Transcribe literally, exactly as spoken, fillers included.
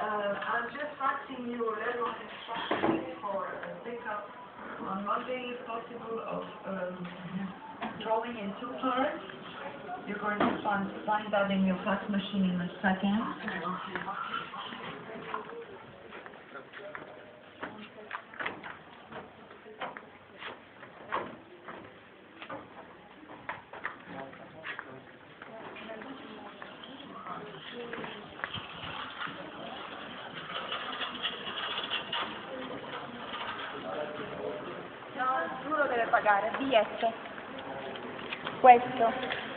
Uh, I'm just faxing you a letter of instruction for a pickup on Monday, if possible, of, um, drawing in two parts. You're going to find, find that in your fax machine in a second. No, uno deve pagare, biglietto. Questo.